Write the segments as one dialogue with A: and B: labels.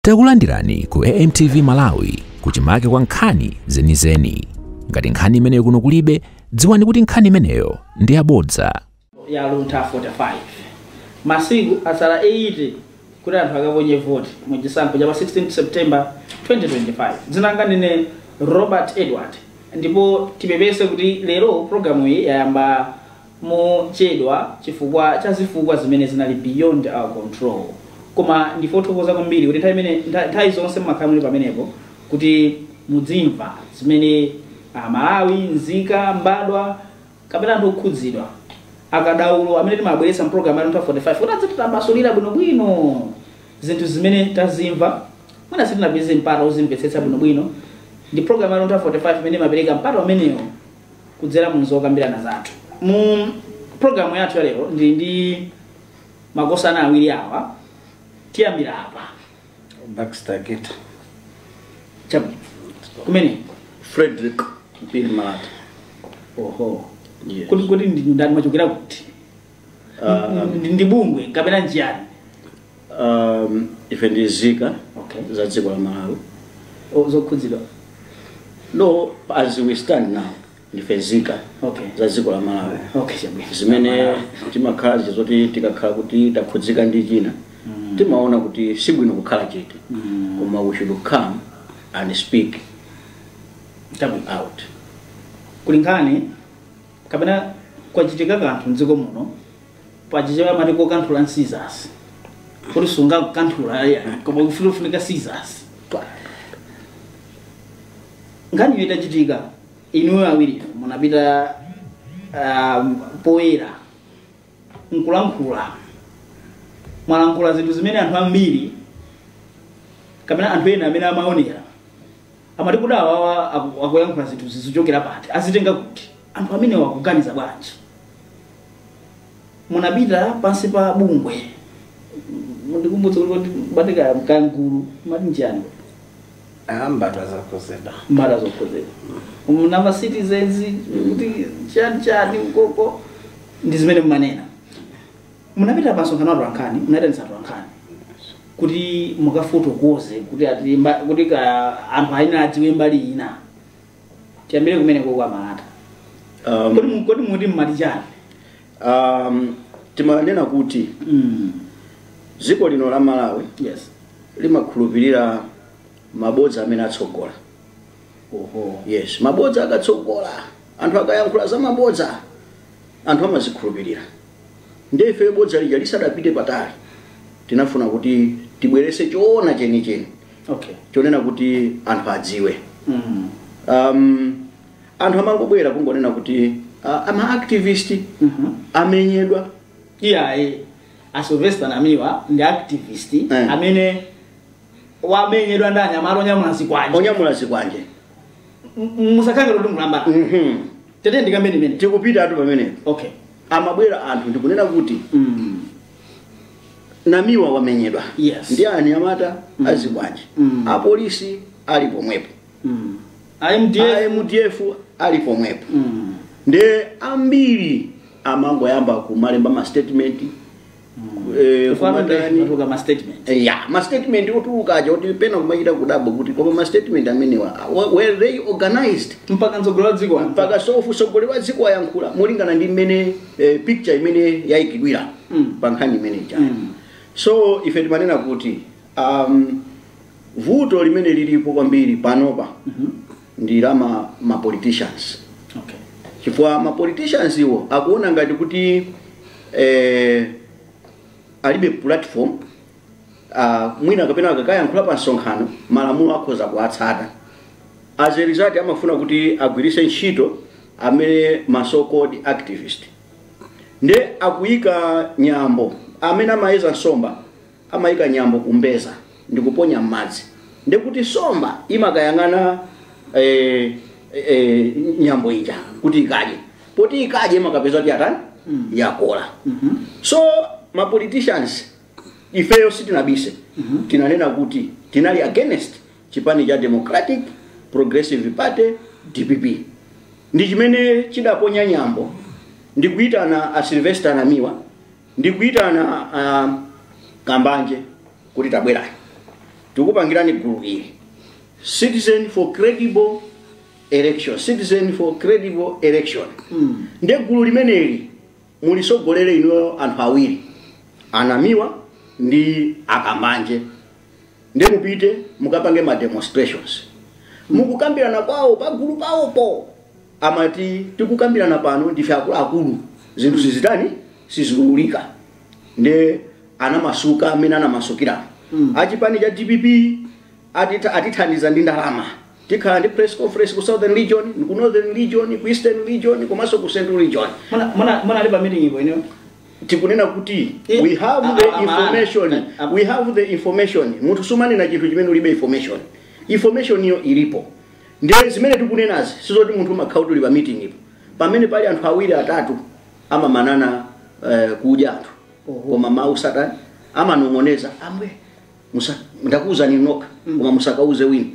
A: Takulandirani ku AMTV Malawi, kuchimake kwa nkhani zenizeni. Ngati nkhani imeneyo kuno kulibe, dziwani kuti nkhani imeneyo ndi yabodza.
B: Ya Luntha 45, masiku asala 80 kuti anthu akaponye voti mu chisankho cha pa 16 September 2025. Dzina langa ndine Robert Edward, ndipo tipepese kuti lero programu iyi yayamba mochedwa chifukwa cha zifukwa zimene zinali beyond our control. Koma ndifothokoza kwambiri kuti nthawi imene nthawi zonse mmakhala muli pamenepo kuti mudzimva zimene Amalawi, nzika, mbadwa kapena anthu okhudzidwa, akadaulo amene timabweretsa mpulogalamu ya Luntha 45 kuti adzititambasulira bwinobwino zinthu zimene tazimva, mwina sitinapeze mpata uzimvetsetsa bwinobwino. Ndi program ya Luntha 45 imene imapereka mpata umenewo kudzera mu zokambirana zathu. Mu programu yathu ya lero ndili ndi makosana awiri awa. Tiyambira apa.
C: Baxter Gita.
B: Chabwino, kumene
C: Frederick Mpini Malata.
B: Oho.
C: Yes.
B: Kuti ndi ndani, mwachokera kuti? Ndi bungwe kapena njiyani?
C: Ife ndi nzika za dziko la Malawi.
B: O, zokhudzidwa?
C: No, as we stand now, ndife nzika za dziko la Malawi.
B: Okay, chabwino.
C: Zimene timakhala zoti tikakhala kuti takhudzika ndi china, timaona kuti sibwino kukhala chete, koma we should come and speak out.
B: Kuli nkhani kapena kwachitika kanthu mdziko muno, pachichewa amati kokanthula scissors, kuti sungakanthula ya, koma kufunika scissors. Nkhaniyo itachitika, inuyo awiri munapita poyera nkulankhula. Mwalankhula zinthu zimene anthu ambiri kapena anthu ena amene amaonera amati kuti awawa akuyankhula zinthu zizichokera pati, azitenga kuti, anthu amene wakuganiza bwanji? Munapita pansi pa bungwe, mundikumbutse kuti batika kangulu mati njani?
C: Mbadwa zokhozedwa.
B: Mbadwa zokhozedwa, munamva citizens kuti chani chani ukoko ndi zimene mumanena. Munapita pa msonkhano wa atolankhani, munayitanitsa atolankhani kuti mukafotokoze kuti ati kuti ka anthu aina adziwe mbali ina. Tiyambire kumene koko, Amalata. Kodi muti mmati chani?
C: Timanena kuti dziko lino la Malawi limakhulupirira mabodza amene atsogola. Yes, mabodza akatsogola, anthu akayankhula za mabodza, anthu amazikhulupirira. Ndiye ife bodza lija lisadapite patali, tinafuna kuti tibwerese choona chenicheni chonena kuti anthu adziwe. Anthu amangobwera kungonena kuti ama activist amenyedwa.
B: Iyayi, a Sylvester Namiwa ndi activist amene wamenyedwa ndi anyamata onyamula zikwanje.
C: Onyamula zikwanje.
B: Musakhange kuti mulambana. Tete ndikambe imene.
C: Tikupita atu pamenepo. Amabwera anthu ndikunena kuti Namiwa wamenyedwa ndi anyamata azikwanje, apolisi ali pomwepo,
B: IMDF.
C: IMDF ali pomwepo. Nde ambiri amangoyamba kumalemba ma statement, kumatani.
B: Kutuka ma statement.
C: Ya, ma statement otuluka aja oti pena kumachita kudabwa kuti koma ma statement amenewa, were they organized?
B: Mpaka mtsogoleri wa dziko.
C: Mpaka sofu mtsogoleri wa dziko ayankhula molingana ndi mmene picture imene yayikidwira pa nkhani imene ija. So ife timanena kuti vuto limene lilipo kwambiri panopa ndi la ma politicians, chifukwa ma politicians iwo akuona ngati kuti alibe platform, mwina kapena akakayankhula pa msonkhano malamulo akhoza kuwatsata. As a result, amafuna kuti agwiritse ntchito amene ma so called activist, nde akuyika nyambo. Amene amayeza nsomba amayika nyambo kumbeza ndikuponya m'madzi, ndekuti nsomba imakayang'ana nyambo ija kuti ikadye. Poti ikadye, imakapeza kuti atani? Yakola. So ma politicians, ifeyo sitinabise, tinanena kuti tinali against chipani cha Democratic Progressive Party, DPP, ndi chimene chidaponya nyambo ndikuyitana a Sylvester Namiwa, ndikuyitana a Kambanje kuti tabwerani. Tikupangirani gulu ili, Citizen for Credible Election, Citizen for Credible Election. Ndiye gulu limeneli mulisogolere inuyo anthu awiri, Anamiwa ndi Akambanje, ndiye mupite mukapange ma demonstrations. Mukukambirana kwawo pagulu pawopo amati, "Tikukambirana pano ndife akuluakulu, zinthu sizitani, siziululika." Nde anamasuka amene anamasukira. Achipani cha DPP atithandiza ndi ndalama, tikhala ndi press conference ku Southern Region, ku Northern Region, ku Eastern Region komanso ku Central Region.
B: Munali pa meeting ipo ineyo?
C: Tikunena kuti we have the information. We have the information. Munthu sumanena chinthu chimene ulibe information. Information iyo ilipo. Ndiye zimene tikunenazi sizoti munthu umakhala kuti uli pa meeting ipo. Pamene pali anthu awiri, atatu, amamanana kudya anthu. Koma mawu satani amanong'oneza, "Amwe musa, ndakuwuzani nokha, koma musakauze wina."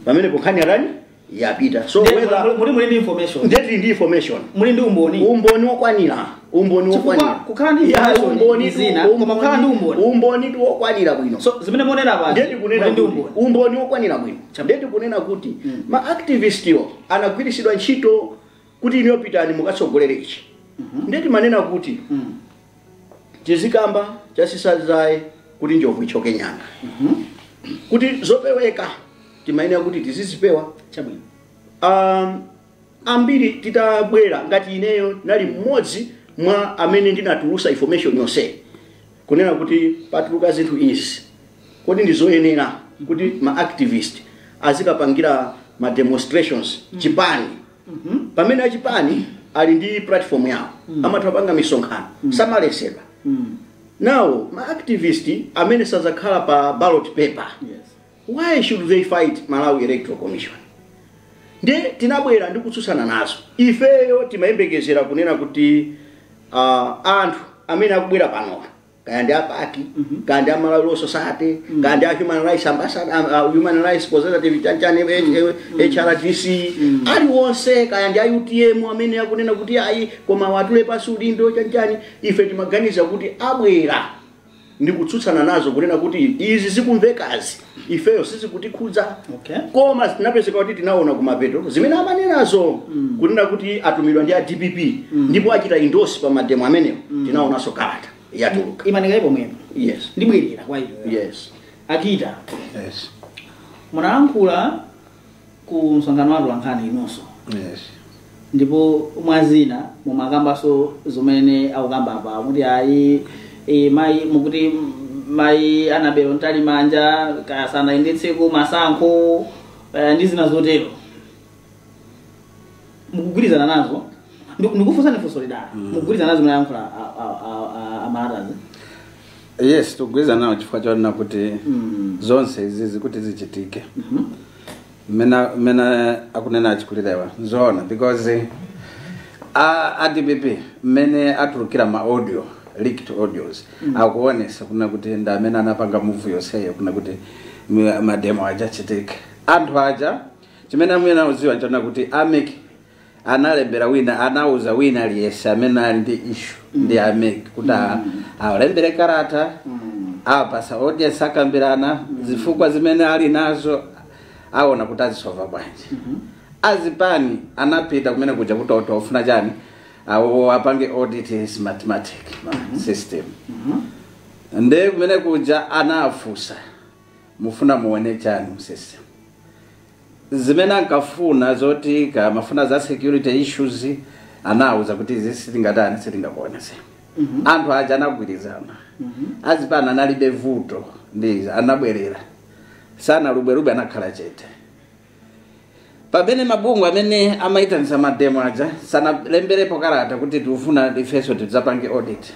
C: Pamene nkhani atani, yapita. So whether
B: Muli ndi information?
C: Ndeti ndi information.
B: Muli ndi umboni?
C: Umboni wokwanira, umboni
B: Chifukwa
C: wokwanira.
B: kukhala ndi
C: Ya,
B: information
C: umboni
B: ndi zina, koma kukhala ndi umboni.
C: Umboni tu wokwanira bwino.
B: So zimene muonera pasi
C: Ndeti kunena
B: muli ndi
C: kuti
B: umboni?
C: Umboni wokwanira bwino. Ndeti kunena kuti ma activist yo anagwirisidwa ntchito kuti iniyo pitani mukatsogolere ichi. Ndeti manena kuti tizikamba chasisazaye kuti njovu ichoke nyanga, kuti zopeweka timayenera kuti tizizipewa. Ambiri titabwera, ngati ineyo nali mmodzi mwa amene ndinatulusa information yonse kunena kuti patuluka zinthu izi, kodi ndizoyenera kuti ma activist azikapangira ma demonstrations chipani, pamene achipani ali ndi platform yawo, amatha kupanga misonkhano, samalesedwa? Now ma activist amene sazakhala pa ballot paper, why should they fight Malawi Electoral Commission? Ndiye tinabwera ndi kutsutsana nazo. Ifeyo timayembekezera kunena kuti anthu amene akubwera panowa, kaya ndi a PAC, kaya ndi a Malawi Law Society, kaya ndi a Human Rights Ambassador, Human Rights Consultative chanchani, HRDC, aliwonse, kaya ndi a UTM amene akunena kuti ayi, koma watule pasi udindo chanchani, ife timaganiza kuti abwera ndi kutsutsana nazo kunena kuti izi zikumvekazi ifeyo sizikutikhudza. Koma tinapezeka kuti tinaona kumapeto zimene amanenazo, kunena kuti atumidwa ndi a DPP ndipo achita endorse pa mademo amenewo. Tinaonanso kalata yatuluka.
B: Imanika pomwepo.
C: Yes.
B: Ndibwerera kwa iyo.
C: Yes.
B: Akita,
D: Yes.
B: munalankhula ku msonkhano watu lankhani inonso,
D: Yes.
B: ndipo mwazina mumakambaso zimene akukamba apa kuti ayi, mayi, mukuti mayi Annabel Mtalimanja kasanayendetseko masankho, ndi zina zotero. Mukugwirizana nazo? Ndikufunsani funso lidala. Mukugwirizana nazo munayankhula amalatazi?
D: Yes, tikugwirizana nawo chifukwa chaonena kuti zonse izi zikuti zichitike mmene akunena achikulirewa nzoona, because a DPP mmene atulukira ma audio, leaked audios, akuonesa kuna kuti ndi amene anapanga move yonseyo kuna kuti mademo aja achitike. Anthu aja chimene amene auziwa nchaona kuti a MEC analembera wina, anauza wina aliyese amene ali ndi issue ndi a MEC kuti awalembere karata, apasa audience, akambirana zifukwa zimene ali nazo, aona kuti azisova bwanji. Azipani anapita kumene kuja kuti ofuna chani, awo apange audit Smartmatic system. Nde kumene kuja anafusa, "Mufuna muone chani mu system?" Zimene ankafuna zoti kamafuna za security issues, anawuza kuti izi sitingatani, sitingakuonese. Anthu aja anagwirizana, azipani analibe vuto ndi anabwerera, sana lubwerubwe, anakhala chete. Pamene mabungwe amene amayitanisa mademo aja sanalemberepo kalata kuti tikufuna ifenso tidzapange audit.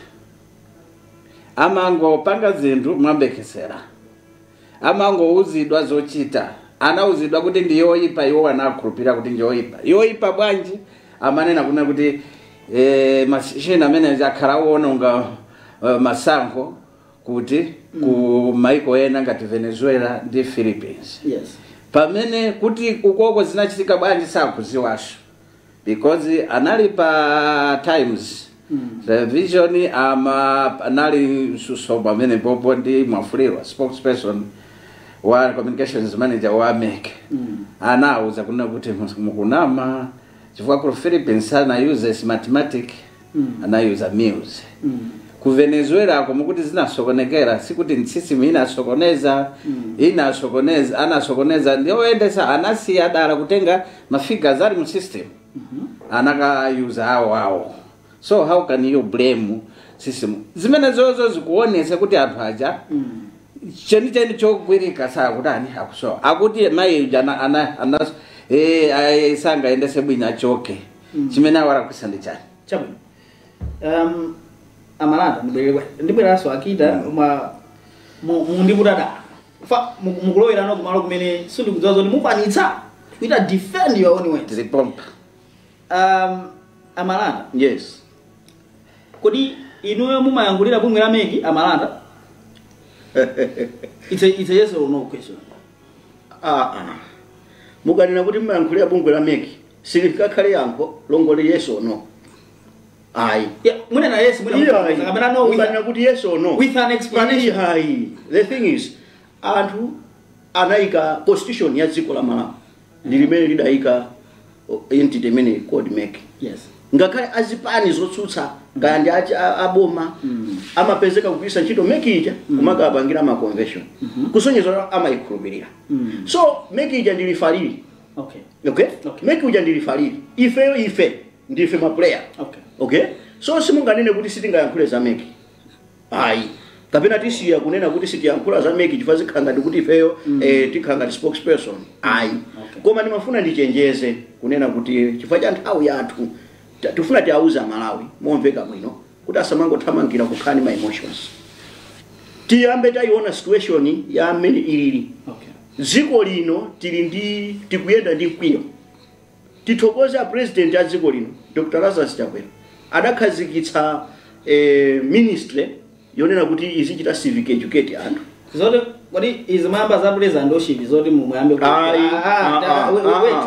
D: Amangopanga zinthu mwambekesera, amangouzidwa zochita. Anauzidwa kuti ndi yoyipa, iwo anakhulupirira kuti ndi yoyipa. Yoyipa bwanji? Amanena kuna kuti machine amene akhala awononga masankho kuti ku maiko ena ngati Venezuela ndi Philippines. Pamene kuti ukoko zinachitika bwanji sakuziwaso, because anali pa Times Television, ama anali Msusobo amene popo ndi Mwafulirwa spokesperson. Wa communications manager wa MEC anauza kuna kuti mukunama chifukwa ku Philippines anayuza Smartmatic, anayuza Mills. Ku Venezuela ako mukuti zinasokonekera, sikuti system inasokoneza, inasokoneza anasokoneza ndioyendesa anasiya dala kutenga mafigures ali mu system, anakayuza awo awo. So how can you blame system zimene zozo zikuonesa kuti anthu aja chenicheni chogwirika sakutani akusowa akuti mayi uja ana sangaendese bwino achoke, chimene awalakwisa ndi chani?
B: Chabwino, amalata ndibweranso akita ma mundikutada fa mukulowera kumalo kumene sindikudziwa zoti mukwanitsa kuita defend your own words.
D: Tilipompa.
B: Amalata,
C: Yes.
B: kodi inuyo mumayankhulira bungwe la MEC, amalata? It's a yes or no question.
C: Ah, ah. Mukanena kuti mmayankhulira bungwe la MEC, silikakhale yankho longole yes or no, ayi.
B: Yeah, munena yes, mwina
C: Iyayi.
B: kapena no with,
C: Mukanena kuti yes or no
B: with an explanation.
C: Iyayi. The thing is, anthu anayika constitution ya dziko la Malawi ndi limene lidayika entity imene called MEC. Ngakhale azipani zotsutsa kaya ndi aboma amapezeka kugwiritsa ntchito MEC ija kumakapangira ma convention, kusonyeza kuti amayikhulupirira. So MEC ija ndi referee. Okay?
B: Okay.
C: MEC uja ndi referee, ifeyo ife ndife ma player. Okay, so simunganene kuti sitingayankhule za MEC, ayi, kapena tisiya kunena kuti sitiyankhula za MEC chifukwa zikhala ngati kuti ifeyo tikhala ngati spokesperson, ayi. Koma ndimafuna ndichenjeze kunena kuti chifukwa cha nthawi yathu, tifuna tiauze Amalawi momveka bwino kuti asamangothamangira kukhani ma emotions. Tiyambe tayiona situation ya amene ilili. Dziko lino tili ndi tikuyenda ndi mkwiyo. Tithokoze a president a dziko lino, Dr Lazarus Chakwera, adakhazikitsa ministry yonena kuti izichita civic educate anthu.
B: Zoti kodi izi mayamba za presidentship zoti muyambe
C: Ayi,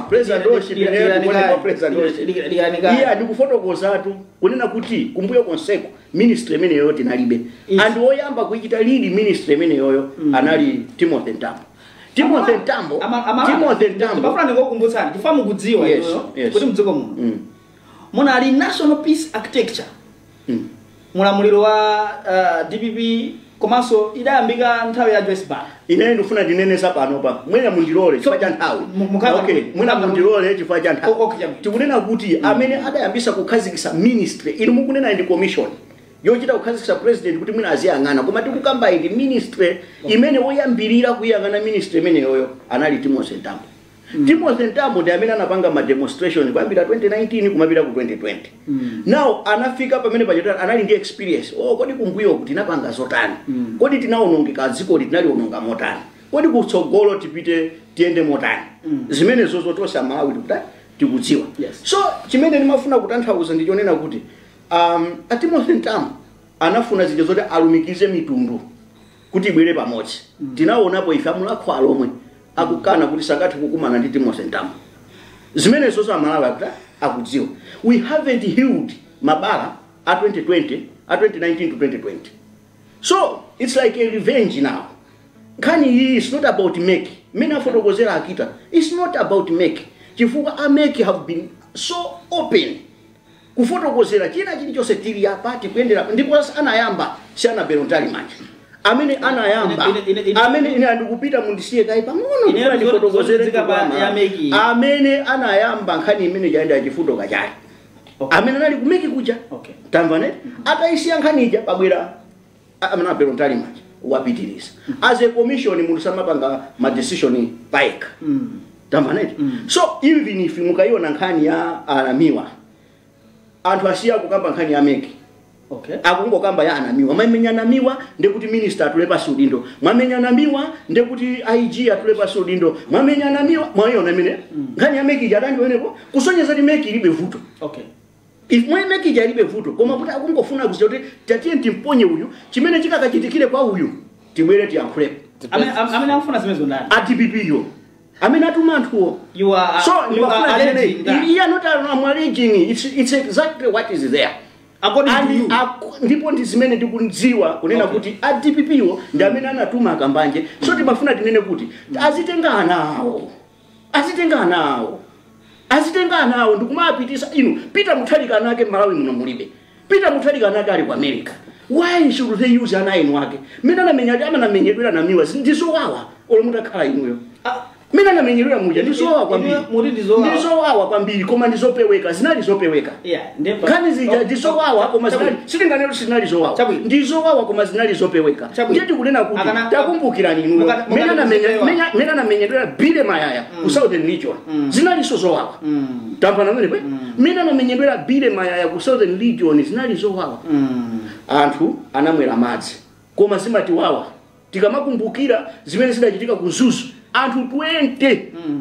C: presidentship ineyo tikuoneka presidentship. Iye andikufotokozatu kunena kuti kumbuyo konseko ministry imeneyoyo tinalibe. Anthu oyamba kuichita lead ministry imeneyoyo anali Timothy Mtambo. Timothy Mtambo, Timothy Mtambo.
B: Ndimafuna ndingokumbutsani chifukwa mukudziwa inuyo kuti mdziko muno munali national peace architecture mulamuliro wa DPP, komanso idayambika nthawi ya Joyce Banda.
C: Ine ndifuna ndinenesa panopa, mwina mundilole chifukwa cha nthawi. Okay, mwina mundilole chifukwa cha nthawi.
B: Okay, chabwino.
C: Tikunena kuti amene adayambisa kukhazikitsa ministry, inu mukunena ndi commission yochita kukhazikitsa president kuti mwina aziyang'ana, koma tikukamba ndi ministry imene woyambirira kuyang'ana ministry imeneyoyo anali Timothy Mtambo. Timothy Mtambo ndi amene anapanga ma demonstration kuyambira 2019 kumapita ku 2020. Now anafika pamene pachotani anali ndi experience. Oh, kodi kumbuyo tinapanga zotani? Kodi tinawonongeka dzikoli tinaliononga motani? Kodi kutsogolo tipite tiyende motani? Zimene zozo tonse Amalawi tikuta tikudziwa. So chimene ndimafuna kutanthauza ndi chonena kuti a Timothy Mtambo anafuna zija zoti alumikize mitundu kuti ibwere pamodzi. Tinaonapo ife amulakho alomwe akukana kuti sangathe kukumana ndi Timothy Mtambo. Zimene zozo Amalawi akuta akudziwa. We haven't healed mabala a 2020, a 2019 to 2020. So it's like a revenge now. Nkhani iyi is not about MEC. Mene afotokozera akita, it's not about MEC. Chifukwa a MEC have been so open kufotokozera china chilichonse, tili apa tikuyendera, ndipo anayamba si Annabel Mtalimanja amene anayamba amene ine andikupita mundisiye kayi pang'ono
B: Ine
C: ndifuna ndifotokozere
B: zozika pa
C: ndikuama.
B: ya MEC.
C: Amene anayamba nkhani imene yaenda chifundo kachali amene anali ku MEC kuja. Tamva ne atayisiya nkhani ija pabwera Annabel Mtalimanja wapitiriza. As a commission munthu samapanga ma decision payekha. Tamva ne? So even if mukayiona nkhani ya anamiwa, anthu asiya kukamba nkhani ya MEC, akungokamba ya anamiwa. Mwamenya anamiwa ndekuti minister atule pasi udindo, mwamenya anamiwa ndekuti IG atule pasi udindo, mwamenya anamiwa. Mwayiona imene nkhani ya MEC ija atandi wenepo kusonyeza kuti MEC ilibe vuto. If mwe MEC ija ilibe vuto, koma kuti akungofuna kuziya kuti tatiye timponye uyu, chimene chikakachitikire kwa uyu tibwere tiyankhulepo.
B: Amene akufuna zimenezo ndani?
C: A DPP yo amene atuma anthuwo.
B: You are
C: So
B: you are
C: ndimafuna
B: alleging
C: ndinene
B: that.
C: iye not I'm alleging, it's exactly what is there.
B: According to you.
C: Ndipo ndi zimene ndikudziwa kunena kuti a DPP wo ndi amene anatuma akambanje. So timafuna tinene kuti azitenga anawo, azitenga anawo, azitenga anawo ndikumapitisa. Inu, Peter Mutharika anake Malawi muno mulibe. Peter Mutharika anake ali ku America. Why should they use ana enu ake? Mene anamenya, anamenyedwera Namiwa, ndizowawa olo mutakhala inuyo. Mene anamenyedwera muja ndizowawa kwambiri.
B: Muti ndizowawa.
C: Ndizowawa kwambiri, koma ndizopeweka, zinali zopeweka.
B: Yeah, ndipo
C: Nkhani zija ndizowawa, koma zinali, sitinganero zinali zowawa.
B: Chabwino.
C: Ndizowawa, koma zinali zopeweka.
B: Chabwino.
C: Ndiye tikunena kuti takumbukirani inuyo.
B: Mukati kuzipewa.
C: Mene anamenyedwera Billy Mayaya ku Southern Region, zinalinso zowawa. Tamvana pamenepo? Mene anamenyedwera Billy Mayaya ku Southern Region zinali zowawa. Anthu anamwera madzi, koma zimatiwawa tikamakumbukira zimene zidachitika ku Mzuzu, anthu 20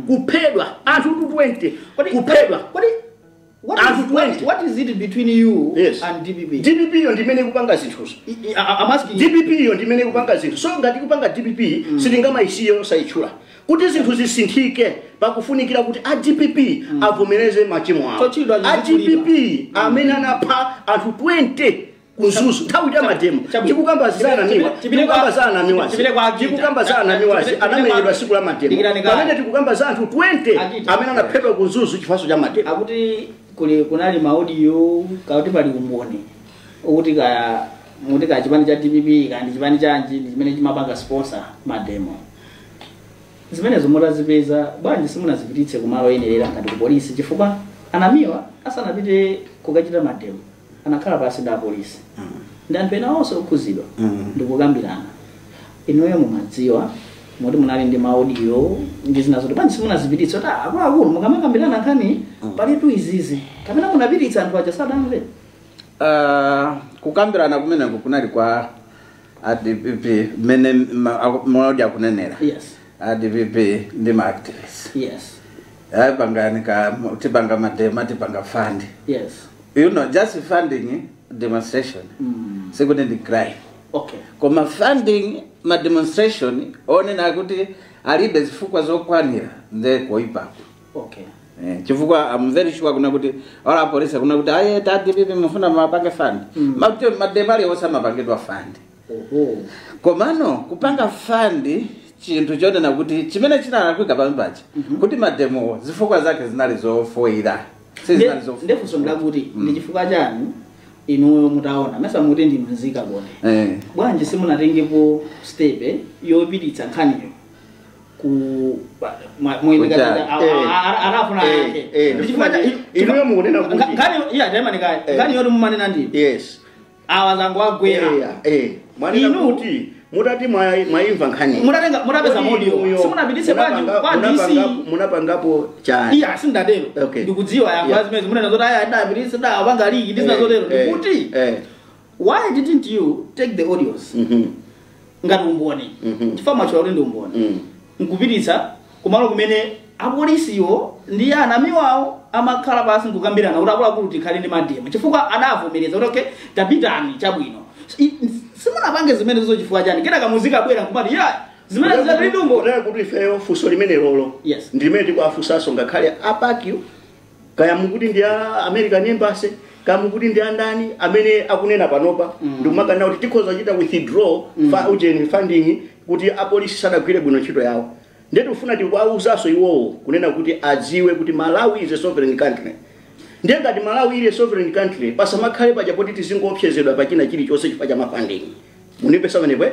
C: kuphedwa, anthu 20 kuphedwa.
B: Kodi what
C: Anthu
B: is, what,
C: 20.
B: what is it between you
C: Yes.
B: and DPP?
C: DPP yo ndimene kupanga zinthuzo.
B: I'm asking you.
C: DPP yo ndimene kupanga zinthu. So ngati kupanga DPP, sitingamayisiye osayitchula. Kuti zinthu zisinthike, pakufunikira kuti a DPP avomereze machimo awo.
B: Chochidwa
C: A
B: zikulipa.
C: DPP amene anapha anthu 20 ku Mzuzu nthawi ya mademo.
B: Chabwino.
C: Tikukamba za Namiwa, tikukamba za Namiwazi,
B: Tipite kwa Akita.
C: tikukamba za Namiwazi anamenyedwa siku la mademo,
B: Dikirani kale.
C: pamene tikukamba za anthu 20
B: Akita.
C: amene anaphedwa ku Mzuzu chifukwa cha mademo.
B: Akuti kuli kunali ma audio, kakuti pali umboni ukuti kaya muti kaya chipani cha DPP kandi chipani chanji ndi chimene chimapanga sponsor mademo. Zimenezo mutazipeza bwanji simunazipititse kumalo oyenerera ngati ku polisi? Chifukwa anamiwa asanapite kukachita mademo anakhala pasi ndi apolisi ndi anthu ena onse okhuzidwa ndikukambirana. Inuyo mumadziwa muti munali ndi ma audio ndi zina zoti, bwanji simunazipititse kuti, "Ah, akuluakulu, mukamakambirana nkhani palitu izizi"? Kapena munapititsa anthu aja sadamve?
D: Kukambirana kumeneko kunali kwa aDPP mmene maodi akunenera. ADPP ndi ma activists. Pangani ka tipanga mademo, tipanga fund. Just funding demonstration sikuti ndi crime. Koma funding ma demonstration onena kuti alibe zifukwa zokwanira nde koipako. Chifukwa I'm very sure kuna kuti ora polisi kuna kuti aye ta DPP mufuna mapange fund. Mademo aliwonse amapangidwa fund.
B: Oho.
D: Komano kupanga fund chinthu chonena kuti chimene chinalakwika pambachi kuti mademo zifukwa zake zinali zofoira. Sizinali zofoira.
B: Ndefunso ndakuti ndi chifukwa chani inuyo mutaona mesa mukuti ndinu nzika kone, bwanji simunatengepo step yopititsa nkhaniyo ku arafuna yake?
C: Inuyo mukunena kuti
B: nkhani iya tayamanikaya, nkhani yoti mumanena ndinu awa zangu agwera.
C: Mwanena kuti mutati mwaimva nkhani,
B: mutatenga, mutapeza audio, simunapititse bwanji kwa DC?
C: Munapangapo chani?
B: Iya, sindatero. Ndikudziwa yankho zimene munena zoti aya adapititse da apanga leak ndi zina zotero. Ndikuti why didn't you take the audios ngati umboni, chifukwa mwachula kuti ndi umboni, nkupititsa kumalo kumene apolisiwo ndi anamiwawo amakhala pasi nkukambirana kuti akuluakulu tikhale ndi mademo, chifukwa adavomereza kuti okay, tapitani, chabwino? Simunapange zimenezo chifukwa chani? Kenaka muzikabwera nkumati ya zimene zili ndi umboni.
C: Kunena kuti ifeyo funso limene lolo ndimene tikuafunsanso ngakhale apakiyo, kaya mukuti ndi a American Embassy, kaya mukuti ndi andani amene akunena panopa, ndikumakana kuti tikhoza kuchita withdraw fa ujeni funding kuti apolisi sadagwire bwino ntchito yawo. Ndiye tikufuna tikuwawuzanso iwowo kunena kuti adziwe kuti Malawi is a sovereign country. Ndiye ngati Malawi ili a sovereign country, pasamakhale paja poti tizingoopsezedwa pachina chilichonse chifukwa cha mafunding. Munipesa pamenepo, eh?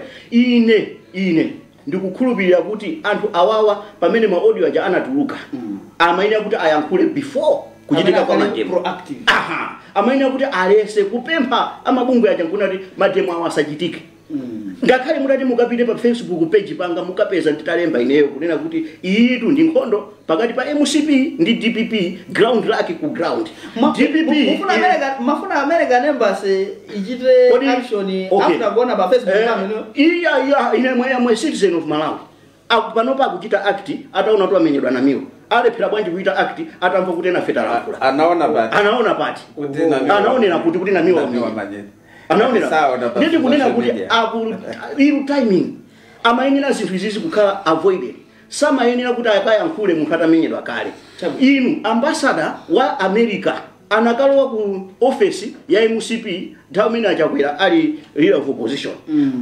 C: Ine ndikukhulupirira kuti anthu awawa pamene ma audio aja anatuluka, amayenera kuti ayankhule before kuchitika kwa
B: Amene
C: mademo.
B: Proactive.
C: Aha, amayenera kuti alese kupempha amabungwe aja nkuna kuti mademo awo asachitike. Ngakhale mutati mukapite pa Facebook page panga, mukapeza nditalemba ineyo kunena kuti iyitu ndi nkhondo pakati pa MCP ndi DPP, ground lake ku ground. DPP
B: Mufuna America, mafuna American Embassy ichite action after kuona pa Facebook pano ino?
C: Iya, ine mwe citizen of Malawi. Panopa akuchita act ataona tu amenyedwa Namiwa. Alephera bwanji kuita act atamva kuti ena feta lankhula?
D: Anaona pati?
C: Anaona pati?
D: Kuti Namiwa-
C: Anaonera kuti Namiwa
D: Namiwa
C: wamenyedwa.
D: manyeni.
C: Anaonera
D: Sawa, pa
C: nditi kunena
D: social
C: kuti
D: media.
C: aku iru timing amayenera zinthu izizi kukhala avoided. Samayenera kuti akayankhule munthu atamenyedwa kale.
B: Chabwino.
C: Inu, ambassador wa America Anakalowa ku office ya MCP nthawi imene Achakwera ali leader of opposition.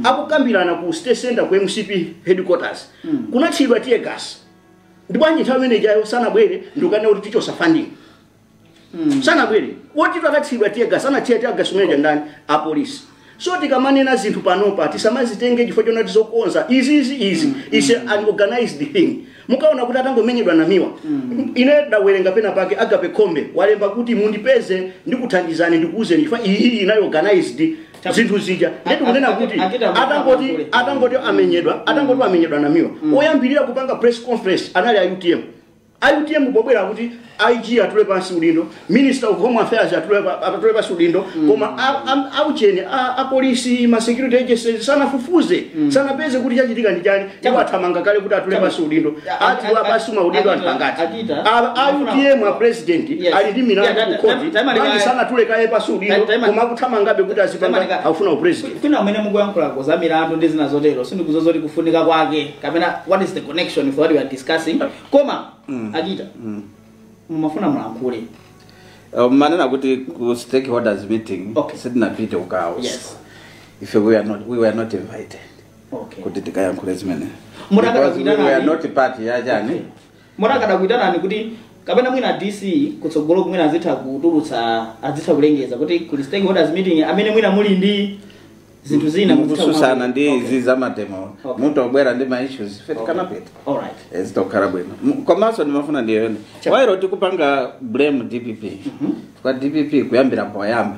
C: Akukambirana ku state center, ku MCP headquarters, kunathidwa tear gas. Ndibwanji nthawi imene ijayo sanabwere ndikukana kuti tichosa funding? Sanabwere wotito akathidwa tear gas. Anathira tear gas umene ndani? Apolisi. So tikamanena zinthu panopa, tisamazitenge chifukwa chonati zokonza izi izi is an organized thing. Mukaona kuti atangomenyedwa Namiwa, ine ndawerenga pena pake Agape Khombe walemba kuti mundipeze, ndikuthandizani, ndikuuzeni, chifukwa iyi inayo organized zinthu zija. Ndeti kunena kuti atangoti amenyedwa Namiwa, oyambirira kupanga press conference anali a UTM. A UTM pobwera kuti IG atule pansi udindo, Minister of Home Affairs atule pansi udindo, koma aucheni apolisi, ma security agencies sanafufuze, sanapeze kuti chachitika ndi chani. Iwo athamanga kale kuti atule pansi udindo. Atula pansi maudindo anthu angati?
B: Akita,
C: A UTM, a president ali ndi milandu ku court, bwanji sanatule kaye pansi udindo? Koma akuthamangabe kuti azipanga, akufuna upresident.
B: Kwina umene mukuyankhulako za milandu ndi zina zotero, sindikuzoza zoti kufunika kwake kapena what is the connection with what we are discussing, koma Akita, mumafuna mulankhule.
D: Manena kuti ku stakeholders meeting sitinapite ukawo. If we were not invited kuti tikayankhule zimene because we were not part ya chani.
B: Mutakada kuitanani kuti kapena mwina DC kutsogolo kumwina azitha kutulutsa, azitha kulengeza kuti kuli stakeholders meeting, amene mwina muli ndi zinthu zina muzitha
D: Mukususana ndi izi za mademo, munthu obwera ndi ma issues, ife tikanapita. Zitokhala bwino. Komanso ndimafuna ndiyone wairo tikupanga blame DPP kwa DPP kuyambira poyamba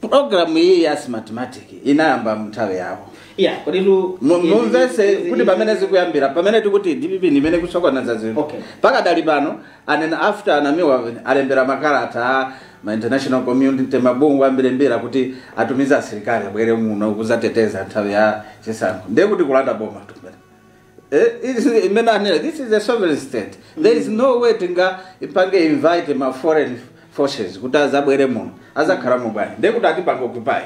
D: program iyi ya Smartmatic inayamba mnthawi yawo.
B: Yeah, koditu
D: Mumvese kuti pamene zikuyambira, pamene tikuti DPP nimene kusokoneza zinthu pakadali pano, anena after anamiwa alembera makalata ma international community, mabungwe ambirimbiri, kuti atumize asilikali abwere muno kuzateteza nthawi ya chisankho. Ndiye kuti kulanda boma tumene. Imene anena, this is a sovereign state. There is no way tinga ipange invite ma foreign forces kuti azabwere muno, azakhala mu bwanji? Ndiye kuti atipanga occupy.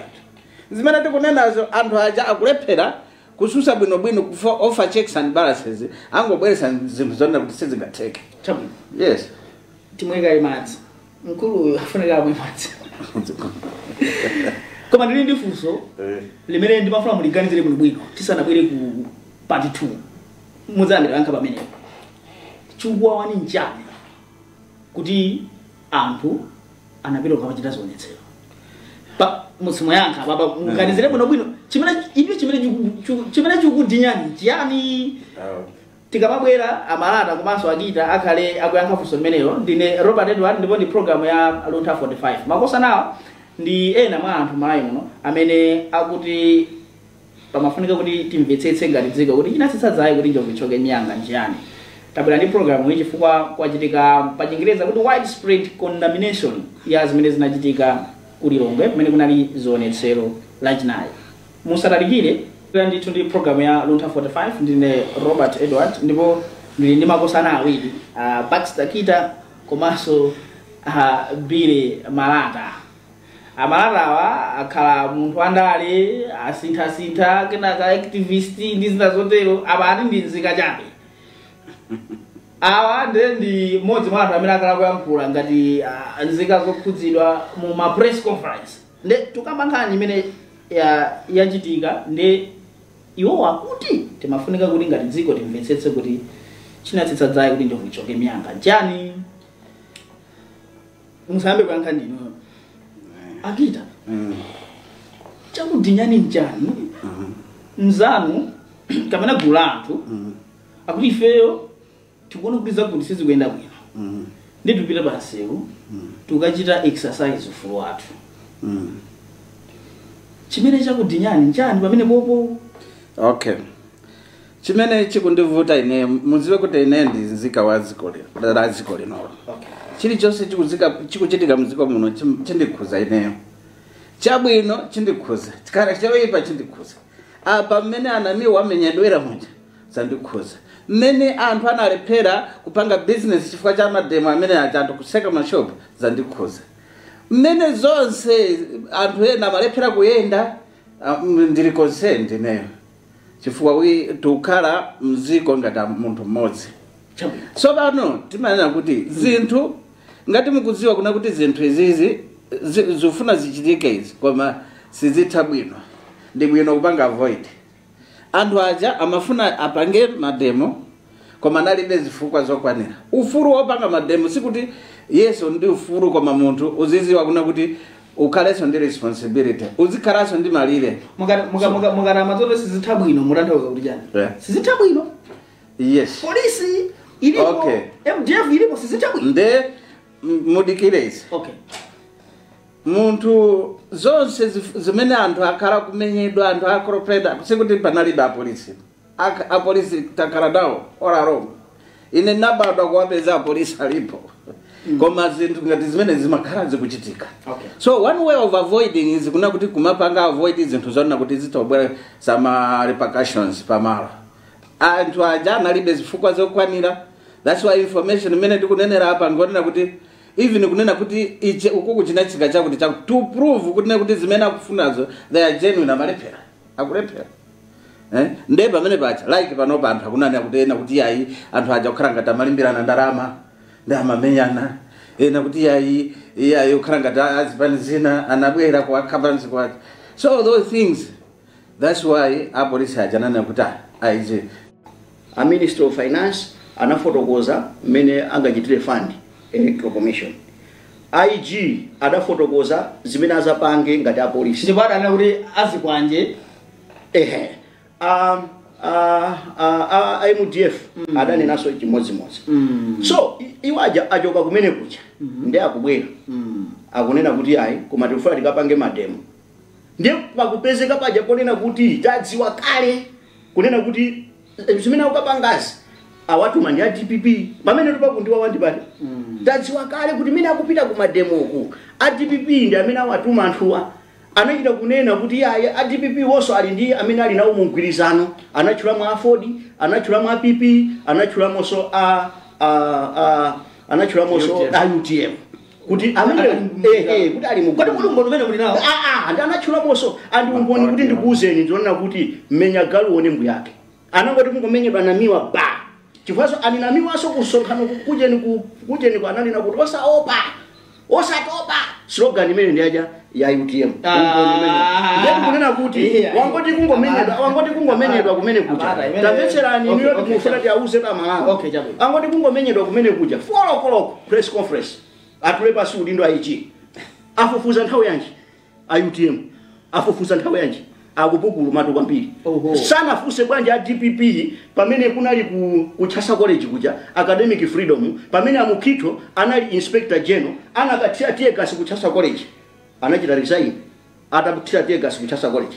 D: Zimene tikunenazo, anthu aja akulephera kususa bwinobwino, offer checks and balances, angobweresa zinthu zonena kuti sizingatheke.
B: Chabwino.
D: Yes.
B: Timwekali madzi, mkulu uyu afunika amwe madzi. Koma ndili ndi funso limene ndimafuna muliganizire bwinobwino tisanabwere ku part 2. Mudzayambira yankha pamenepo. Chikuwawani nchani kuti anthu anapita kukapachita zionetsero? Pa musimuyankha papa, muganizire bwinobwino chimene icho chimene chikudinyani chiyani. Tikamabwera, Amalata komanso Akita akhale akuyankha funso limenelo. Ndine Robert Edward ndipo ndi program ya Luntha 45. Makosanawa ndi ena mwa anthu Malawi muno amene akuti pamafunika kuti timvetsetse ngati dziko kuti chinatsitsa dzaye kuti njovu ichoke miyanga nchiyani. Tabwera ndi program iyi chifukwa kwachitika, pa Chingereza kuti widespread condemnation ya zimene zinachitika ku Lilongwe kumene kunali zionetsero Lachinayi. Musatalikire. Ndithu ndi program ya Luntha 45. Ndine Robert Edward ndipo ndili ndi makosana awiri, Baxter Kita komanso Billy Malata. Amalatawa akhala munthu andale, asinthasintha, kenaka activist ndi zina zotero. Apa ati ndi nzika chabe. Awa ndiye ndi mmodzi mwa anthu amene akhala kuyankhula ngati nzika zokhudzidwa mu ma press conference. Nde tukamba nkhani imene yachitika, nde iwowa akuti timafunika kuti ngati dziko timvetsetse kuti chinatsitsa dzaye kuti njovu ichoke miyanga chani. Musayambe kuyankha ndinu, Akita. Chakudinyani mchani? Mzanu kapena gulu la anthu akuti ifeyo tikuona kuti zakuti sizikuyenda bwino, ndi tupita pansewu tukachita exercise ufulu wathu. Chimene chakudinyani nchani pamene popo?
D: Okay, chimene chikundivuta ine, mudziwe kuti ine ndi nzika wa dziko lino, la dziko linolo. Chilichonse chikuchitika mdziko muno chindikhuza ineyo. Chabwino chindikhuza, chikhala choyipa chindikhuza. Apa mmene anamiwa amenyedwera muja zandikhuza, mmene anthu analephera kupanga business chifukwa cha mademo amene aja, anthu kuseka mashopu, zandikhuza. Mmene zonse anthu ena amalephera kuyenda, ndili concerned ineyo chifukwa we tikukhala mdziko ngati munthu mmodzi.
B: Chabwino.
D: Tsopano timanena kuti zinthu Ngati mukudziwa kuna kuti zinthu izizi zifuna zichitike izi, koma sizitha bwino, ndi bwino kupanga avoid. Anthu aja amafuna apange mademo, koma analibe zifukwa zokwanira. Ufulu wopanga mademo sikuti yeso ndi ufulu, koma munthu uziziwa kuna kuti ukhalenso ndi responsibility, uzikhalanso ndi malire.
B: Mukati zote sizitha bwino, mutanthauza kuti chani?
D: Yeah.
B: Sizitha bwino.
D: Yes.
B: Polisi ilipo.
D: Okay.
B: MDF ilipo, sizitha bwino.
D: Nde mudikire izi.
B: Okay.
D: Munthu zonse zimene anthu akhala kumenyedwa, anthu akropeda, sikuti panalibe apolisi. Apolisi takhala nawo all along. Ine nabadwa kuwapeza apolisi alipo. Koma zinthu ngati zimene zimakhala zikuchitika.
B: Okay.
D: So one way of avoiding is kuna kuti kumapanga avoid zinthu zona kuti zitobwera some repercussions pamalo. Anthu aja analibe zifukwa zokwanira. That's why information imene tikunenera apa ngonena kuti even kunena kuti iche ukuku chinachika chakuti chakuti to prove kunena kuti zimene akufunazo they are genuine, amalephera, akulephera. Nde pamene pacha like panopa anthu akunena kuti ena kuti yayi anthu aja kukhala ngati amalimbirana ndalama ndi amamenyana, ena kuti yayi iyayi kukhala ngati azipani zina anabwera kuwakhapansi kwacha. So those things, that's why apolisi aja ananena kuti aize.
C: A Minister of Finance anafotokoza mmene angachitire fund Electoral Commission. IG adafotokoza zimene azapange ngati apolisi.
B: Ndipo adanena kuti azikwanje.
C: Ehe. MDF adanenanso chimodzimodzi. So iwo achoka kumene kucha ndi akubwera. Akunena kuti ayi, koma tikufuna tikapange mademo. Ndiye pakupezeka paja ponena kuti tadziwa kale kunena kuti zimene akukapangazi awatuma ndi a DPP, pamene tupakundiwa wandipati. Tadziwa kale kuti mene akupita ku mademoku a DPP ndi amene awatuma anthuwa. Anachita kunena kuti ayi, a DPP wonso ali ndi amene ali nawo mu mgwirizano, anatchulamo a Ford, anatchulamo a PP, anatchulamonso anatchulamonso
B: UTM.
C: a UTM kuti amene kuti ali mu
B: Kodi kuli umboni umene muli nawo?
C: Ndi anatchulamonso andi umboni kuti ndikuwuzeni, ndionena kuti mmenya galu one mbuyake anangoti kungomenyedwa namiwa ba, chifukwaso aninamiwanso kusonkhano kujeni ku ananena kuti osaopa osatopa, slogan imene ndi aja ya UTM. Umboni umene ndiye kunena kuti wangoti kungomenyedwa, wangoti kungomenyedwa kumene kuja.
B: Amata, imene
C: Tamvetserani,
B: Okay,
C: niyo
B: okay,
C: mufuna tiauze pa Malawi.
B: Okay, chabwino.
C: Angoti kungomenyedwa kumene kuja, 4 o'clock press conference, atule pasi udindo IG. Afufuza nthawi yanji? A UTM afufuza nthawi yanji? Akupukulu matu kwambiri.
B: Oho.
C: Sanafuse bwanji a DPP pamene kunali ku Chancellor College kuja academic freedom, pamene amukhito anali inspector general, anakathira tear gas ku Chancellor College, anachita resign atathira tear gas ku Chancellor College?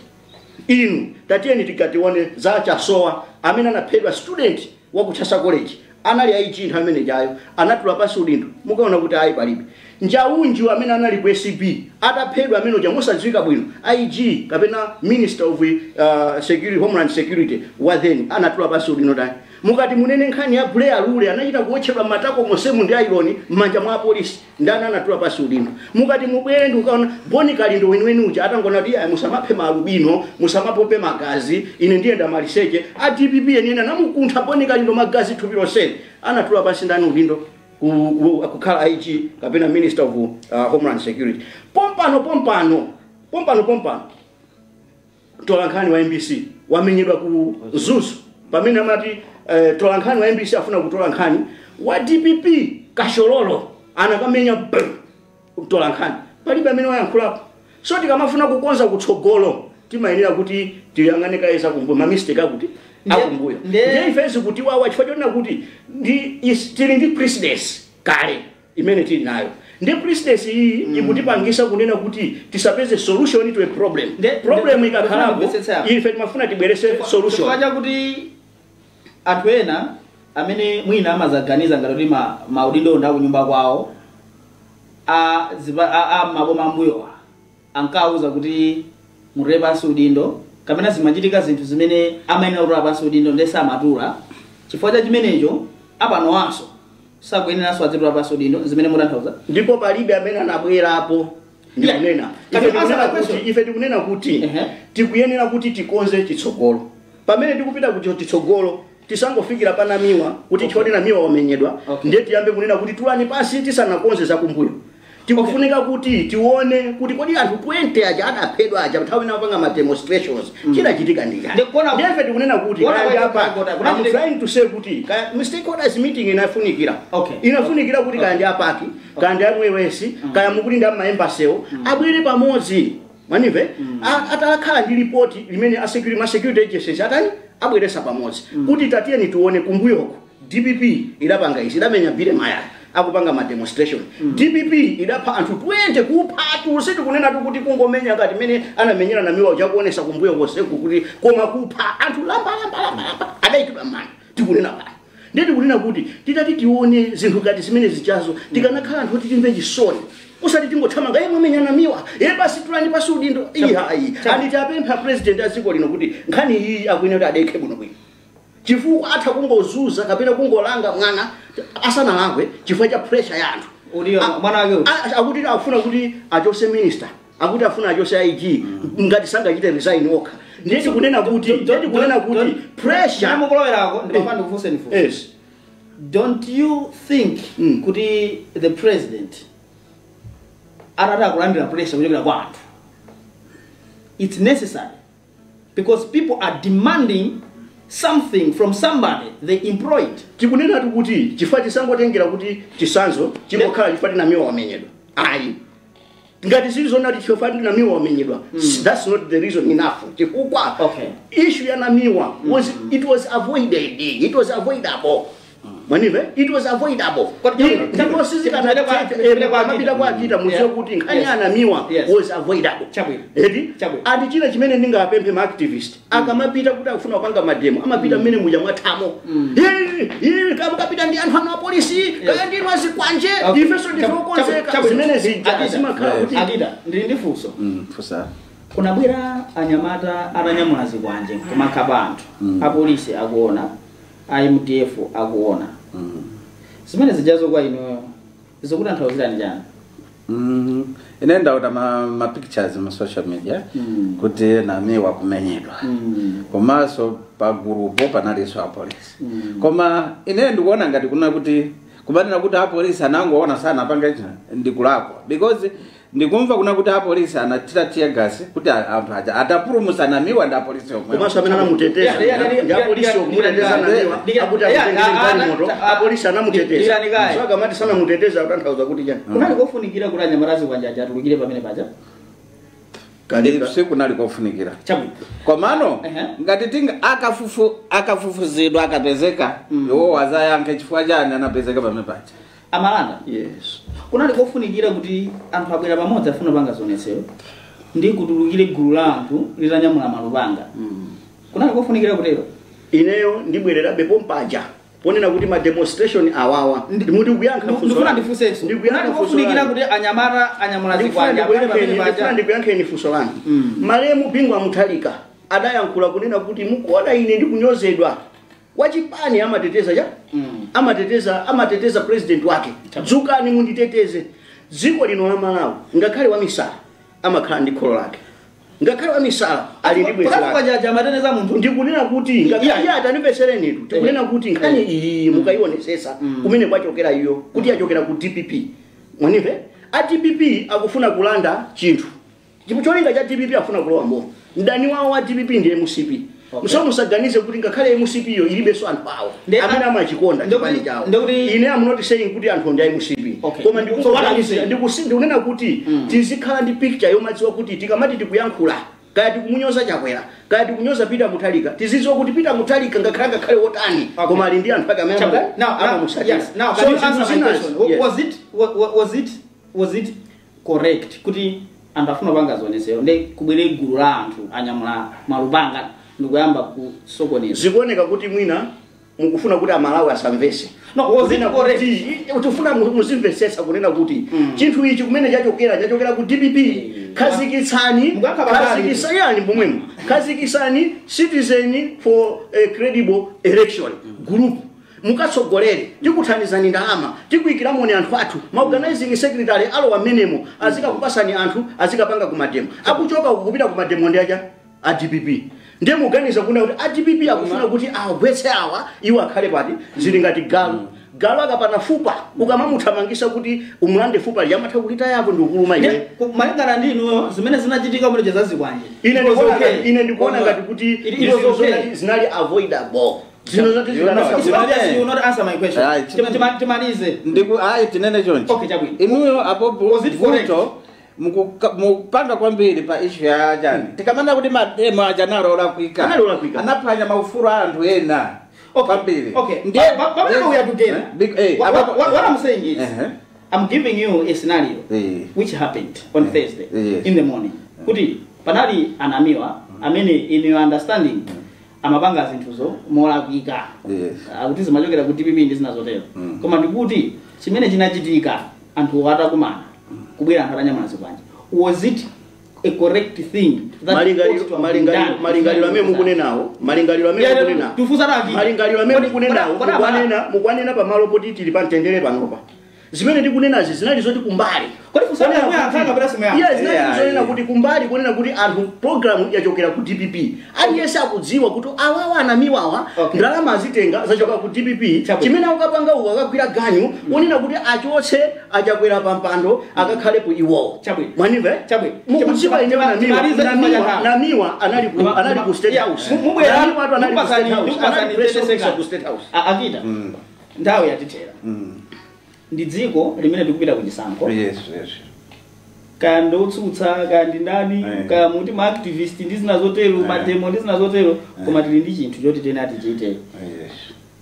C: Inu tatiyeni tikatione za Chasowa amene anaphedwa, student wa ku Chancellor College, anali IG nthawi imene jayo, anatula pasi udindo? Mukaona kuti ayi, palibe. Njaunju amene anali ku ACB ataphedwa amene uja mosadziwika bwino, IG kapena Minister of Security, Homeland Security wa then, anatula pasi udindo dani? Mukati munene nkhani ya Buleya Lule, anachita kuotchedwa matako mosemu ndi ayironi m'manja mwa apolisi, ndani anatula pasi udindo? Mukati mubwere ndi ukaona Boni Kalindo weniweni uja atangona kuti ayi, musamaphe maalubino, musamapope magazi, ine ndiyenda maliseche, a DPP eniene anamukuntha Boni Kalindo magazi thupi lonseli, anatula pasi ndani udindo kukhala IG kapena Minister of Homeland Security? Pompano pompano pompano pompano tolankhani wa MBC wamenyedwa ku Mzuzu, pamene amati tolankhani wa MBC afuna kutola nkhani wa DPP Kashololo anakamenya tolankhani, palibe amene wayankhulapo. So tikamafuna kukonza kutsogolo timayenera kuti tiyang'ane kaye kumbuyo, ma mistake akuti akumbuyo. Ndiye ifenso kuti wawa chifukwa chonena kuti ndi tili ndi precedence kale imene tili nayo, ndi precedence iyi ikutipangisa kunena kuti tisapeze solution to a problem. Problem ikakhalapo,
B: Ndimvetsetsa apo.
C: ife timafuna tibwerese solution.
B: Chifukwa chakuti anthu ena amene mwina amazaganiza ngati kuti maudindo ndi akunyumba kwawo a maboma ambuyowa ankawuza kuti mutule pansi udindo, kapena zimachitika zinthu zimene amayenera kutula pansi udindo ndiye samatula. Chifukwa cha chimenecho apanowanso sakuyeneranso azitula pansi udindo, zimene mutanthauza?
C: Ndipo palibe amene anabwerapo ndikunena.
B: Kati
C: Ife tikunena
B: answer the
C: kuti
B: question.
C: ife tikunena kuti
B: Ehe.
C: tikuyenera kuti tikonze chitsogolo. Pamene tikupita kuti chitsogolo Tisangofikira panamiwa kuti choti Namiwa wamenyedwa, ndiye tiyambe kunena kuti tulani pasi tisanakonze zakumbuyo. Tikufunika kuti tione kuti kodi anthu 20 aja adaphedwa aja nthawi inapanga ma demonstrations, chinachitika ndi chani? Ndiye tikunena kuti kaya apa, I'm trying to say kuti kaya stakeholders meeting inafunikira. Inafunikira kuti kaya ndi a PAC, kaya ndi a MWS, kaya mukuti ndi ama embassy, abwere pamodzi. Manive atakhala ndi report limene a security, ma security agencies atani abweresa pamodzi kuti tatiyeni tione kumbuyoko DPP idapanga izi, idamenya Billy Mayaya akupanga ma demonstration. DPP idapha anthu 20, kuphatu, sitikunena tu kuti kungomenya ngati mene anamenyera Namiwa uchakuonesa kumbuyo konseku kuti, koma kupha anthu lamba lamba lamba lamba, adayikidwa mani tikunena pano. Ndiye tikunena kuti titati tione zinthu ngati zimene zichazo, tikanakhala anthu kuti timve chisoni, usati tingothamanga ye mwamenya Namiwa, ye basi tulani pasi udindo. Ihayi, anditi apempha president a dziko lino kuti nkhani iyi akuyenera kuti adekhe bwinobwino, chifukwa atha kungozuza kapena kungolanga mwana asanalangwe chifukwa cha pressure ya anthu.
B: Udiyo, mwana wake uyu.
C: Akuti akufuna kuti achose minister, akuti afuna achose IG, ngati sangachite resign okha. Ndiye tikunena kuti, ndiye tikunena kuti pressure.
B: Namukulowerako, ndimafuna ndikufunseni funso.
C: Yes.
B: Don't you think kuti the president atati akulandira pressure kuchokera kwa anthu, it's necessary because people are demanding something from somebody they employed?
C: Tikunena tu kuti chifukwa tisangotengera kuti chisanzo chingokhala chifukwa Namiwa wamenyedwa, ayi. Ngati zili zoona kuti chifukwa Namiwa wamenyedwa, that's not the reason enough, chifukwa issue ya Namiwa was, it was avoided, it was avoidable. Mwanive, it was avoidable. Ndipo sizikana kwa Akita, muziwe kuti nkhani ya Namiwa was avoidable. Eti? Ati china chimene ndingapemphe ma activist, akamapita kuti akufuna kupanga mademo, amapita mmene muja mwathamo. Kama kapita ndi anthu anu a polisi, kaya ndi azikwanje, ifenso ndife okonzeka. Zimene zija zimakhala kuti
B: Akita, ndili ndi funso.
D: Funsa.
B: Kunabwera anyamata atanyamula zikwanje kumakhapa anthu, apolisi akuona, a MDF akuona. Zimene zijazo kwa inuyo zikutanthauzirani chani?
D: Ine ndaona ma pictures mu social media kuti Namiwa kumenyedwa, komanso pa gurupo panalinso apolisi. Koma ine ndikuona ngati kuna kuti kubanena kuti apolisi anangoona sana apanga ichi ndikulakwa, because ndikumva kuna kuti apolisi anatira tear gas kuti anthu aja atapulumutsa Namiwa ndi apolisi omwe.
C: Komanso amene anamuteteza ndi apolisi okumuteteza Namiwa, akuti akutengere galimoto, apolisi anamuteteza.
B: Dikirani.
C: So akamati sanamuteteza akutanthauza kuti chani?
B: Kunali kofunikira kuti anyamata azikwanje aja atulukire pamene paja?
D: Si kunali kofunikira.
B: Chabwino.
D: Komano ngati tinga akafufuzidwa akapezeka, iwo wazayankhe chifukwa chani anapezeka pamene paja.
B: Amalanda.
C: Yes.
B: Kunali kofunikira kuti anthu abwera pamodzi afuna panga zionetsero ndi kutulukire gulu la anthu litanyamula malupanga? Kunali kofunikira kutero?
C: Ineyo ndibwererabe pompaja ponena kuti ma demonstration awawa, ndimuti kuyankha funso
B: Ndifuna
C: lanu.
B: ndifunsenso.
C: Ndikuyankha
B: Kunali
C: funso
B: kofunikira
C: lanu.
B: kuti anyamata anyamula zikwanje abwere pamene
C: Ndikufuna
B: paja?
C: ndikuyankheni funso lanu. Malemu Bingu wa Mutharika adayankhula kunena kuti mukuona ine ndikunyozedwa, wachipani amateteza cha amateteza president wake, dzukani munditeteze. Dziko lino la Malawi, ngakhale wamisala amakhala ndi kholo lake, ngakhale wamisala ali ndi bwenzi lake.
B: Kwajaja amateteza munthu.
C: Ndikunena kuti ngakhale iye atanipesere, tikunena kuti nkhani iyi mukayionesesa kumene kwachokera iyo, kuti yachokera ku DPP. Mwanive, a DPP akufuna kulanda chinthu, ndipo cholinga cha DPP afuna kulowa mboma. Mdani wawo wa DPP ndi MCP. So musaganize kuti ngakhale MCP yo ilibenso anthu awo amene amachikonda chipani chawo. Ine am not saying kuti anthu ndi a MCP, koma
B: So what are you saying?
C: ndikunena kuti tizikhala ndi picture yomadziwa kuti tikamati tikuyankhula, kaya tikumunyoza Chakwera, kaya tikunyoza Peter Mutharika, tizidziwa kuti Peter Mutharika ngakhale wotani, koma ali ndi anthu ake amene
B: Chabwino. Now,
C: amamusatira.
B: yes, now
C: So
B: can you answer my
C: zinthu
B: question?
C: Yes.
B: Was it correct kuti anthu afuna kupanga zionetsero ndi kubwere gulu la anthu anyamula malupanga ndikuyamba kusokoneza?
C: Zikuoneka kuti mwina mukufuna kuti Amalawi asamvese.
B: No, was it
C: Kunena
B: correct?
C: kuti tifuna muzimvesesa kunena kuti chinthu ichi kumene chachokera, chachokera ku DPP. Khazikitsani,
B: Mukakhala pali.
C: khazikitsani pomwemo, khazikitsani Citizen for a Credible Election group, mukatsogolere, tikuthandizani ndalama, tikuyikiramoni anthu athu, ma organizing secretary alowa menemo, azikakupasani anthu azikapanga kumademo. Akuchoka uku kupita kumademo ndi aja a DPP. Ndiye muganiza kuna kuti a DPP akufuna kuti awagwetse awa, iwo akhale pati. Zili ngati galu. Galu akapana fupa, ukamamuthamangisa kuti umulande fupa liyamatha kulitayapo ndi ukuluma iwe.
B: Malingana ndi inuyo, zimene zinachitika muleje zazikwanje.
C: Ine ndikuona ngati kuti zinali avoidable. Zino zoti
B: You will not answer my question. Timalize.
D: Ndiku ayi tinene chonchi.
B: Okay, chabwino.
D: Inuyo apo vuto mukupanga kwambiri pa issue ya jani. Tikamana kuti ma demo aja analakwika.
C: Analakwika.
D: Anaphwanya maufulu a anthu ena.
B: Okay. Okay. But we are together. What I'm saying is, I'm giving you a scenario which happened on Thursday in the morning. Kuti panali anamiwa amene in your understanding amapanga zinthuzo molakwika. Akuti zimachokera ku DPP ndi zina zotero. Koma ndikuti chimene chinachitika anthu atakumana kubwera anthu atanyamula zikwanje. Was it a correct thing that
C: Malingaliro amene mukunenawo, malingaliro amene mukunenawo. Malingaliro amene mukunenawo, mukwanena pamalo poti tili pa mtendere panopa. Zimene ndikunenazi zinali zoti kumbali.
B: Kodi fusana muyankha kapena simuyankha?
C: Yes, zinali zonena kuti kumbali kunena kuti anthu program yachokera ku DPP. Aliyense akudziwa kuti awawa anamiwawa ndalama azitenga zachoka ku DPP. Chimene akapanga uko akagwira ganyu onena kuti achotse achakwera pampando akakhalepo iwowo. Mwanimve? Mukudziwa ine namiwa anali ku State House.
B: Namiwa anali ku State House. Anali ku State House. Akita. Nthawi yatithera. Ndi dziko limene tikupita kuchisankho.
D: Yes.
B: Kaya ndotsutsa, kaya ndi ndani, kaya muti ma activist ndi zina zotero, ma demo ndi zina zotero, koma tili ndi chinthu choti tena tichite.
D: Yes.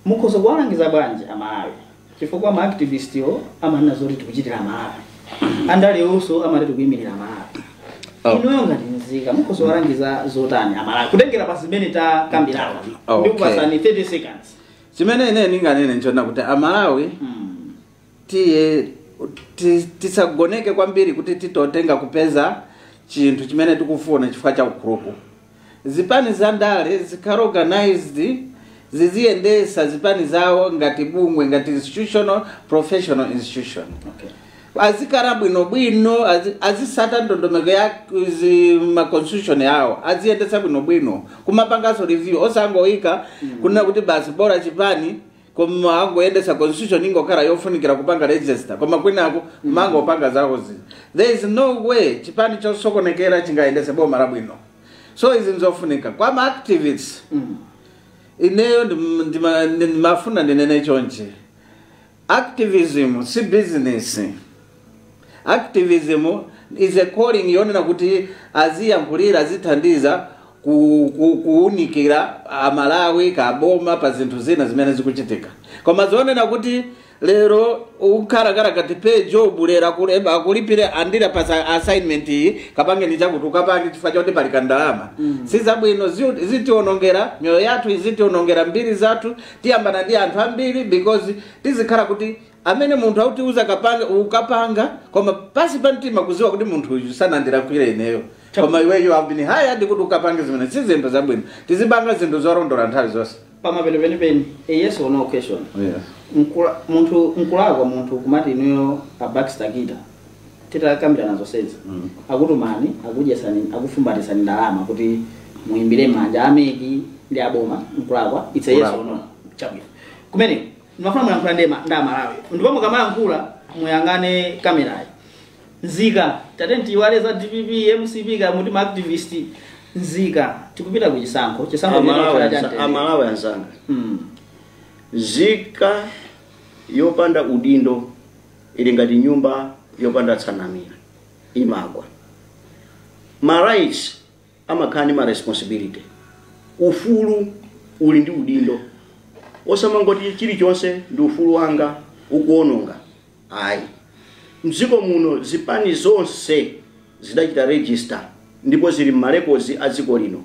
B: Mukhoza kuwalangiza bwanji Amalawi? Chifukwa ma activist yo amanena zoti tikuchitira Amalawi. Andalewonso amati tikuyimirira Amalawi. Inuyo ngati nzika mukhoza kuwalangiza zotani Amalawi? Kutengera pa zimene takambirana. Ndikupasani 30 seconds.
D: Chimene ine ndinganene nchona kuti Amalawi tisagoneke kwambiri kuti titotenga kupeza chinthu chimene tikufuna chifukwa cha ukhuruku. Zipani za ndale zikhala organized, ziziyendesa zipani zawo ngati bungwe, ngati institutional, professional institution.
B: Okay.
D: Azikhala bwinobwino, azisata ndondomeko ya ma constitution yawo, aziyendesa bwinobwino, kumapangaso review, osangoyika kunena kuti basi bora chipani koma angoyendesa constitution ingokhala yofunikira kupanga register, koma kwinako mangopanga zawo zi. There is no way chipani chosokonekera chingayendese boma labwino. So izi nzofunika kwa ma activists. Ineyo ndimafuna ndinene chonchi. Activism si business. Activism is a calling yonena kuti aziyankhulira, azithandiza kuunikira Amalawi kaboma pa zinthu zina zimene zikuchitika. Koma zonena kuti lero ukhalakhala kati pay job lero akulipire andira pa assignment iyi kapange ndi chakuti ukapange chifukwa choti pali kandalama. Si zabwino, zitionongera mioyo yathu, zitionongera mbiri zathu, tiyambana ndi anthu ambiri because tizikhala kuti amene munthu autiuza kapanga ukapanga, koma pasi pa mtima kuziwa kuti munthu uyu sanandilakwire ineyo. Koma iwe you have been hired kuti ukapange zimene si zinthu zabwino. Tizipanga zinthu zolondola nthawi zonse.
B: Pamapeto penipeni, a yes or no question.
D: Yes.
B: Munthu nkulakwa munthu kumati inuyo a Baxter Gita titakambirana zonsezi. Akutumani, akudyesani, akufumbatisani ndalama kuti muyimbire manja ameki ndi aboma, nkulakwa. It's a yes or no. Chabwino. Kumene ndimafuna muyankhula ndi Amalawi. Ndipo mukamayankhula muyang'ane kamerayi. Nzika, tate tiwale za DPP, MCP ka muti ma activist. Nzika, tikupita ku chisankho. Chisankho
C: Amalawi anzanga. Nzika yopanda udindo ili ngati nyumba yopanda tsanamira imagwa. Ma rights amakhala ndi ma responsibility. Ufulu uli ndi udindo. Osamangoti chilichonse ndi ufulu wanga ukuononga. Ayi. Mdziko muno zipani zonse zidachita register ndipo zili m'marekozi a dziko lino.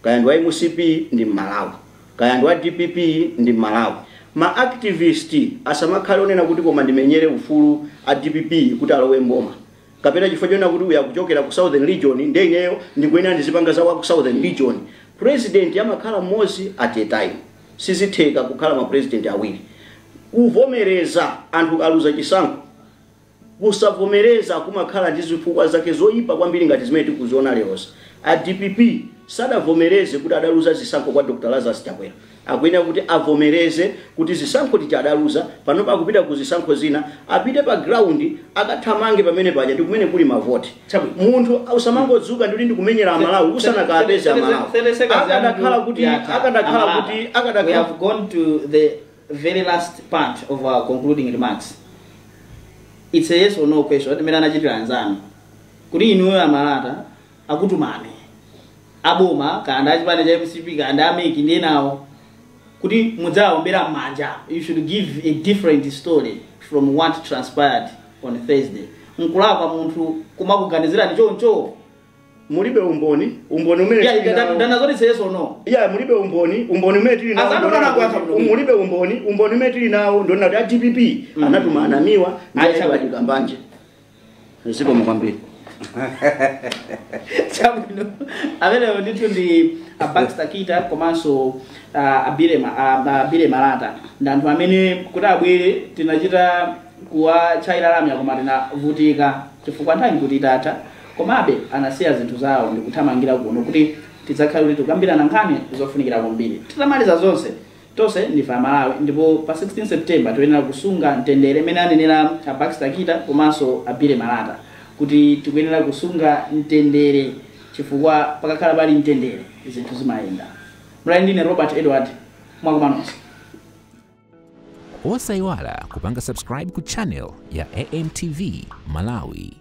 C: Kaya ndi wa MCP ndi Malawi, kaya ndi wa DPP ndi Malawi. Ma activist asamakhale onena kuti koma ndimenyere ufulu a DPP kuti alowe mboma, kapena chifukwa chonena kuti uya kuchokera ku Southern Region ndiye ineyo ndikuyenera ndizipanga za ku Southern Region. President amakhala mmodzi at a time. Sizitheka kukhala ma president awiri. Kuvomereza anthu aluza chisankho, kusavomereza kumakhala ndi zifukwa zake zoyipa kwambiri ngati zimene tikuziona lero. A DPP Sadavomereze kuti adaluza zisankho kwa Dr. Lazarus Chakwera. Akuyenera kuti avomereze kuti zisankho tija adaluza, panopa akupita ku zisankho zina, apite pa ground akathamange pamene paja ndi kumene kuli mavoti. Munthu usamangodzuka ndikuti ndikumenyera Amalawi usanakapeze Amalawi. Akadakhala kuti akadakhala kuti
B: We have gone to the very last part of our concluding remarks. It's a yes or no question. Imene anachitira anzanu kuti inuyo amalata akutumani aboma kanda achipani cha MCP kanda a MEC ndi nawo kuti mudzawombera m'manja, you should give a different story from what transpired on Thursday. Nkulakwa munthu kumakuganizirani choncho?
C: Mulibe umboni, umboni umene
B: Yeah,
C: tili nawo.
B: Danazoti it's a yes or no.
C: Yeah, mulibe umboni, umboni umene tili nawo.
B: Azanu kana kuyankha bwino.
C: Mulibe umboni, umboni umene tili nawo ndona kuti a DPP anatuma anamiwa ndi Edward Kambanje. Zikomo kwambiri.
B: Chabwino, amenewo ndithu ndi a Baxter Kita komanso abile Malata, ndi anthu amene kuti abwere tinachita kuwatchayira lamya koma tinavutika chifukwa nthawi nkuti itatha, komabe anasiya zinthu zawo ndikuthamangira kuno kuti tidzakhale kuti tikambirana nkhani zofunikira kwambiri. Titamaliza zonse, tonse ndife Amalawi ndipo pa 16 September tiyenera kusunga mtendere imene anenera a Baxter Kita komanso abile Malata kuti tikuyenera kusunga mtendere chifukwa pakakhala pali mtendere zinthu zimayenda. Mlali ndine Robert Edward, mwakumanonse.
A: Osayiwala kupanga subscribe ku channel ya AMTV Malawi.